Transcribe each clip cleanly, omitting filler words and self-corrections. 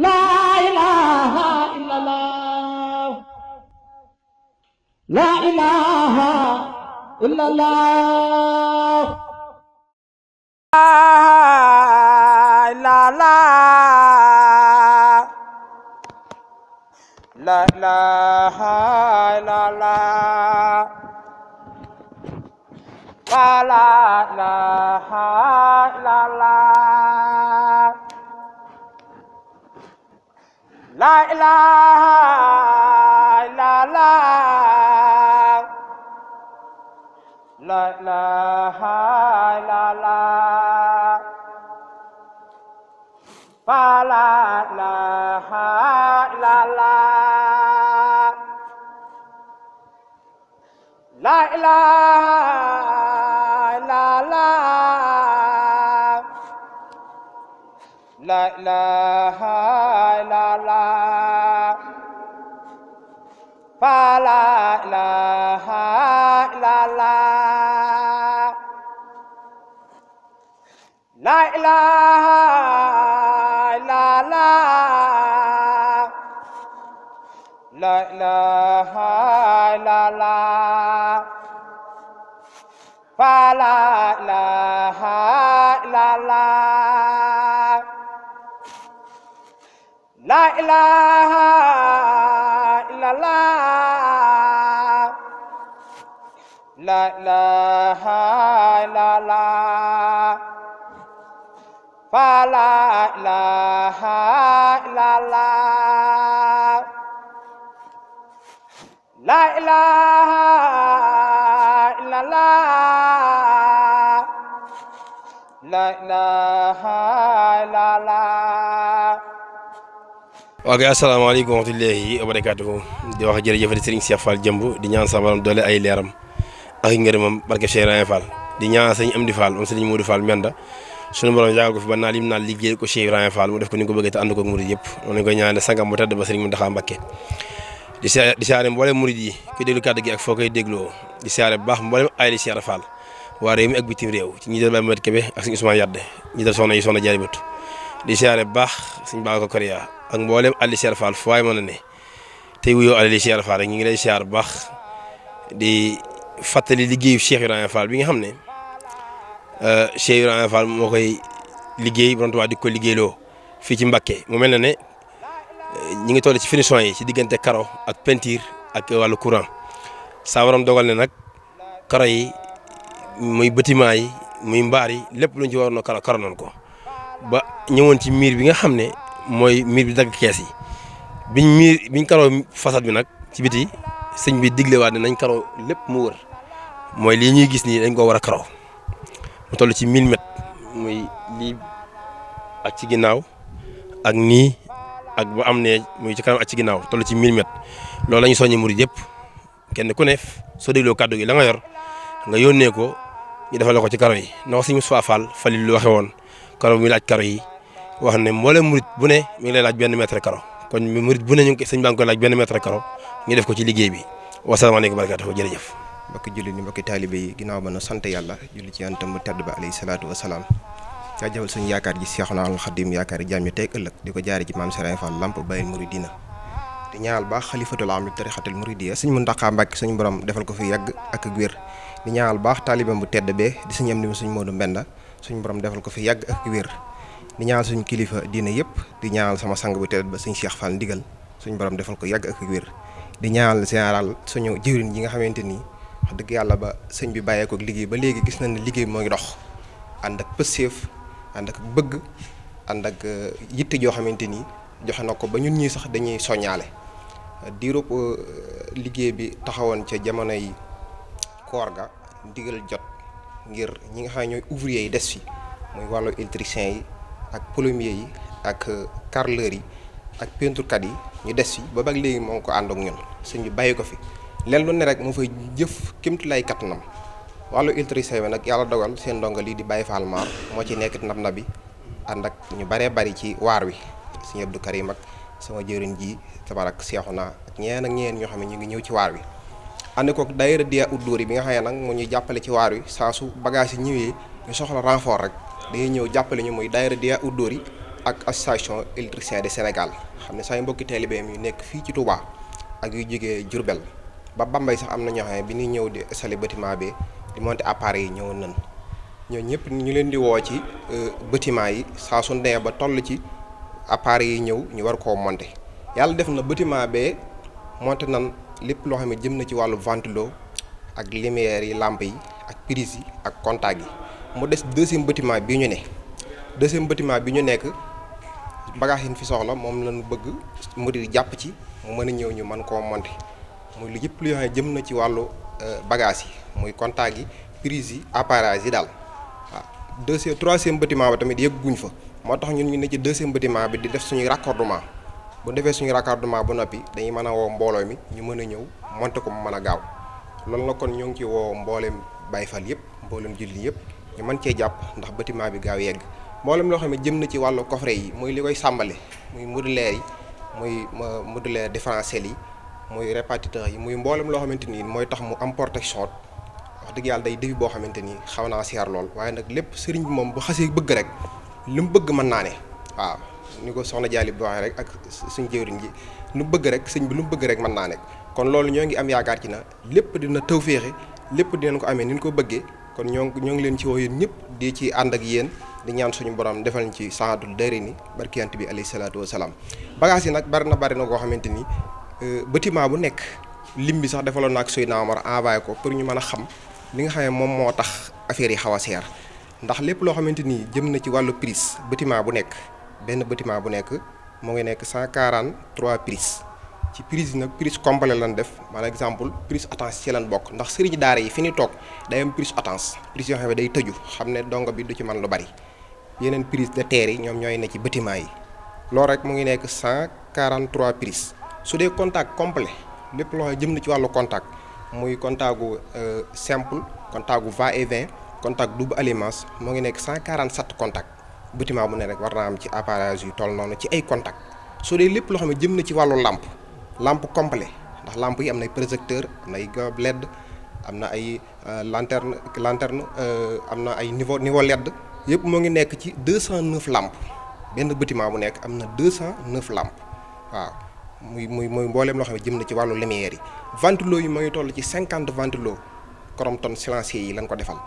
La ilaha illallah. La ilaha illallah. La la la ilaha illallah. La la ilaha illallah. La ilaha illallah. La ilaha illallah. La ilaha illallah. La ilaha illallah. La ilaha illallah. La ilaha illallah. La ilaha illallah. La ilaha illallah. La ilaha illallah. La ilaha illallah. La ilaha illallah. La ilaha illallah. La ilaha illallah. La ilaha illallah. waaw asalaamaaleykum wa rahmatullaahi wa barakaatuhu di wax jërëjëf di Serigne Cheikh Fall Jëmb di ñaan sa borom doole ay leeram ak ngërëmam barke Cheikh Ibrahima Fall di ñaan Serigne Amdi Fall moom Serigne Modou Fall Menda sunu borom yàggal ko fi ba naal lim naal liggéey ko Cheikh Ibrahima Fall mu def ko ni ko bëggee te ànd ko murid yëpp noonu lañ koy ñaanal sangam bu tedd ba Serigne Mountakha Mbacké di siyaare mboolem murid yi kuy déglu kàddu gi ak foo koy dégloo di siyaare bu baax mboolem ay li Cheikh Fall waa réew mi ak bitim réew ci ñi dal Baye Mohamed Kébé ak Serigne Ousmane Yadde ñi dal soxna yi soxna Jaaribatu di siyaare bu baax Serigne Babacar Koria ak mboolem Ali Cheikh Fall fu waay mën a ne tey wuyoo Ali Cheikh Fall rek ñu ngi lay siyaar bu baax di fàttali liggéeyu Cheikh Ibrahima Fall bi nga xam ne Cheikh Ibrahima Fall moo koy liggéey borom Tuubaa di ko liggéeyloo fii ci Mbacké mu mel na ne ñi ngi toll ci finition yi ci diggante karo ak peinture ak wàllu courant saa borom dogal ne nag karo yi muy bâtiment yi muy mbaar yi lépp luñ ci waroon a karo noonu ko ba ñëwoon ci miir bi nga xam ne mooy miir bi dagg kees yi biñ karoo façade bi nag ci biti sëñ bi diglewaat ne nañ karoo lépp mu wër mooy lii ñuy gis nii dañ ko war a karoo mu toll ci 1000 mètres muy lii ak ci ginnaaw ak nii ak ba am ne muy ci kanam ak ci ginnaaw toll ci 1000 mètres loolu la ñu soññi murid yëpp kenn ku ne soo dégloo kàddu gi la nga yor nga yónnee ko ñu defal la ko ci karo yi ndax sëñ Moustapha Fall Falil lu waxe woon karo bi muy laaj karo yi wax ne mboolem murid bu ne mi ngi lay laaj benn mètre karo kon murid bu ne ñu ngi sëñ baa ngi koy laaj benn mètre karo ñu def ko ci liggéey bi wasalaamaaleykum wa barakaatuh jërëjëf. mbokki julli ni mbokki taalibe yi ginnaaw ba na sant yàlla julli ci yantam bu tedd ba alayhi salaatu wasalaam jaajëfal suñu yaakaar ji Seexuna al Xadim yaakaar jaam ñi tey ëllëg di ko jaare ci maam Serigne Fall Lamp Baye Mouridina di ñaanal baax xalifatul am li tarixatul muridiyya sëñ Mountakha Mbacké suñu borom defal ko fi yàgg ak wér di ñaanal baax taalibeem bu tedd bee di suñu am ni suñu Modou Mbenda suñu borom defal ko fi yàgg ak wér di ñaanal suñu kilifa diine yëpp di ñaanal sama sang bu tedd ba suñu Cheikh Fall ndigal suñu borom defal ko yàgg ak wér di ñaanal général suñu jëwriñ yi nga xamante ni wax dëgg yàlla ba sëñ bi bàyyeekoo ak liggéey ba léegi gis nañ ne liggéey moo ngi dox ànd ak pëseef ànd ak bëgg ànd ak yitte joo xamante ni joxe na ko ba ñun ñii sax dañuy soññaale diirub liggéey bi taxawoon ca jamono yi koor ga ndigal jot ngir ñi nga xam ne ñooy ouvrier yi des fi muy wàllu électricien yi ak plombier yi ak carreleur yi ak peinturekat yi ñu des fi ba bag léegi moo ngi ko ànd ak ñun sëñ bi bàyyi ko fi leen lu ne rek moo fay jëf kémtu lay kattanam wàllu électricien bi nag yàlla dogal seen ndongo lii di Baye Fall Maar moo ci nekk nab bi ànd ak ñu baree bari ci waar wi sëñ Abdou Karim ak sama jëriñ ji tabarak Seexuna ak ñeen ñoo xam ne ñu ngi ñëw ci waar wi ànd ko daayira Diya Uddoori bi nga xam ne nag moo ñuy jàppale ci waar wi saa su bagage yi ñëwee ñu soxla renfort rek dañuy ñëw jàppale ñu muy daayira Diya Uddoori ak association électricien de Sénégal xam ne say mbokki taalibe yu nekk fii ci Touba ak yu jógee Diourbel ba Bambey sax am na ñoo xam ne bi ñuy ñëw di installer bâtiment bi di monter appareil yi ñëwoon nañ ñoo ñëpp ñu leen di woo ci bâtiment yi saa su demee ba toll ci appareil yi ñëw ñu war koo monter yàlla def na bâtiment bee monter nan lépp loo xam ne jëm na ci wàllu ventilo ak lumière yi lampe yi ak prise yi ak contact yi mu des deuxième bâtiment bi ñu ne deuxième bâtiment bi ñu nekk bagage yi fi soxla moom lañu bëgg mu di jàpp ci mu mën a ñëw ñu mën koo monter muy lu yëpp lu yoo xam ne jëm na ci wàllu bagage yi muy contact yi prise yi appareil yi daal waaw troisième bâtiment ba tamit yëgguñ fa moo tax ñun ñu ne ci deuxième bâtiment bi di def suñuy raccordement bu defee suñu raccordement ba noppi dañuy mën a woo mbooloo mi ñu mën a ñëw monter ko mu mën a gaaw loolu la kon ñoo ngi ci woo mbooleem Baay Faal yëpp mbooleem julli yëpp ñu mën cee jàpp ndax bâtiment bi gaaw yegg mboolem loo xam ne jëm na ci wàllu coffret yi muy li koy sàmbale muy modulaire yi muy modulaire différentiel yi muy répartiteur yi muy mboolem loo xamante ni mooy tax mu am protection wax dëgg yàlla day defi boo xamante ni xaw naa seer lool waaye nag lépp sëriñ bi moom bu xasee bëgg rek lu mu bëgg mën naa ne waaw ni ko soxna Jaali bi waxee rek ak suñ jëwriñ ji lu mu bëgg rek sëñ bi lu mu bëgg rek mën naa nekk kon loolu ñoo ngi am yaakaar ci na lépp dina tawféexe lépp dinañ ko amee ni ñu ko bëggee kon ñoo ngi leen ci woo yéen ñëpp di ci ànd ak yéen di ñaan suñu borom defal ñu ci saadul dëri ni barkiyant bi alayhi salaatu wasalaam bagage yi nag bari na koo xamante ni bâtiment bu nekk lim bi sax defaloon naa ak Seydina Omar envoyé ko pour ñu mën a xam li nga xam ne moom moo tax affaire yi xaw a seer ndax lépp loo xamante ni jëm na ci wàllu prise bâtiment bu nekk benn bâtiment bu nekk moo ngi nekk 143 prise ci prise yi nag prise complet lan def par exemple prise attance ci lan bokk ndax sëriñ daara yi fi ñu toog day am prise attance prise yoo xam ne day tëju xam ne dongo bi du ci mën lu bari yeneen prise de terre yi ñoom ñooy ne ci bâtiment yi loolu rek mu ngi nekk 143 prise su dee contact complet lépp loo xam jëm na ci wàllu contact muy contact gu simple contact gu va et vient contact double allumage moo ngi nekk 147 contact bâtiment bu ne rek war naa am ci appareillage yu toll noonu ci ay contact su dee lépp loo xam ne jëm na ci wàllu lampe complet ndax lampe yi am na ay projecteur am na ay LED am na ay lanterne am na ay niveau LED yëpp moo ngi nekk ci 209 lampes benn bâtiment bu nekk am na 209 lampes waaw muy mbooleem loo xam ne jëm na ci wàllu lumière yi ventilo yi moo ngi toll ci 50 ventilo Crompton silencieux yi lañ ko defal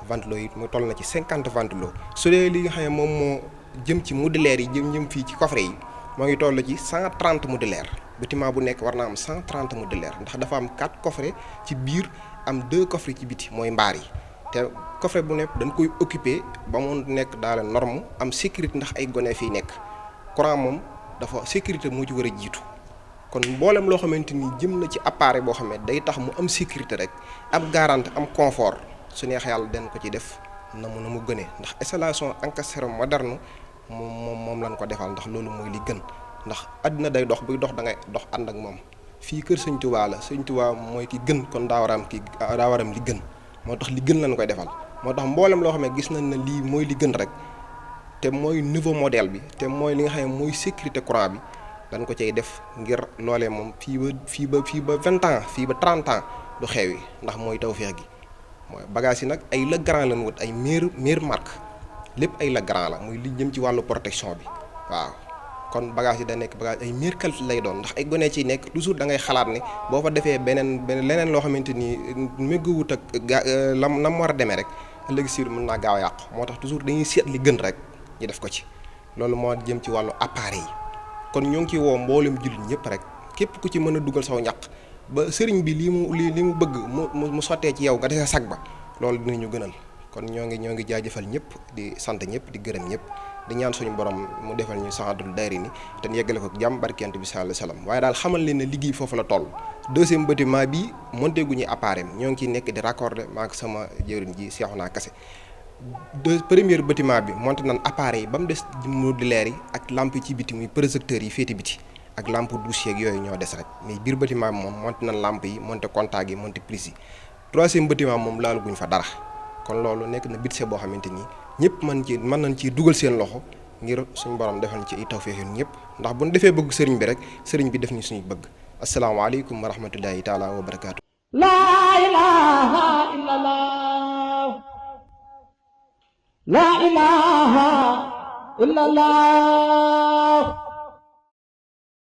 ventilo yi mu toll na ci 50 ventilo su dee li nga xam ne moom moo jëm ci modulaire yi jëm fii ci coffret yi moo ngi toll ci 130 modulaire bâtiment bu nekk war naa am 130 modulaire ndax dafa am 4 coffret ci biir am 2 coffret ci biti mooy mbaar yi te coffret bu nekk dañ koy occupé ba mu nekk dans les normes am sécurité ndax ay gone fii nekk courant moom dafa sécurité moo ci war a jiitu kon mboolem loo xamante ni jëm na ci appareil boo xam ne day tax mu am sécurité rek am garantie am confort su neex yàlla den ko ci def na mu gënee ndax installation encastré moderne moom lañ ko defal ndax loolu mooy li gën ndax àddina day dox buy dox da ngay dox ànd ak moom fii kër Sëñ Tuubaa la Sëñ Tuubaa mooy ki gën kon daa waram li gën moo tax li gën lañ koy defal moo tax mboolem loo xam ne gis nañ ne lii mooy li gën rek te mooy nouveau modèle bi te mooy li nga xam ne mooy sécurité courant bi dañ ko cay def ngir loolee moom fii ba 20 ans fii ba 30 ans du xewi ndax mooy tawfeex gi mooy bagage yi nag ay la grand lañ wut ay meilleure marque lépp ay la grand la muy li jëm ci wàllu protection bi waaw kon bagage yi da nekk bagage ay meilleure qualité lay doon ndax ay gone ciy nekk toujours da ngay xalaat ne boo fa defee beneen leneen loo xamante ni méngoowut ak lam war a demee rek ëllëg si mën naa gaaw a yàqu moo tax toujours dañuy seet li gën rek ñu def ko ci loolu moo jëm ci wàllu appareil yi kon ñoo ngi ciy woo mboolem jullit ñëpp rek képp ku ci mën a dugal saw ñaq ba sëriñ bi li mu bëgg mu sottee ci yow nga defee sag ba loolu dinañu gënal kon ñoo ngi jaajëfal ñëpp di sant ñëpp di gërëm ñëpp di ñaan suñu borom mu defal ñu saxaadul dayri ni te ñu yeggale ko jàmm barkent bi sallallahu alayhi wasallam waaye daal xamal leen ne liggéey foofu la toll deuxième bâtiment bi monté gu ñu appareil ñoo ngi ciy nekk di raccordé maa ngi sama jëwriñ ji Seexuna Kase premier bâtiment bi monté nan appareil yi ba mu des modulaire yi ak lampe yi ci biti muy projecteurs yi féete biti ak lampe douche yeeg yooyu ñoo des rek mais biir bâtiment bi moom monté nan lampe yi monté contact yi monté prise yi troisième bâtiment moom laalu guñ fa dara kon loolu nekk na budget boo xamante ni ñëpp mën nañ ci dugal seen loxo ngir suñu borom defal ci ay tawfeex ñun ñëpp ndax bu ñu defee bëgg sëriñ bi rek sëriñ bi def ñu suñu bëgg asalaamaaleykum wa rahmatullahi taala wa barakaatu. laa ilaaha illallah laa ilaaha إلا الله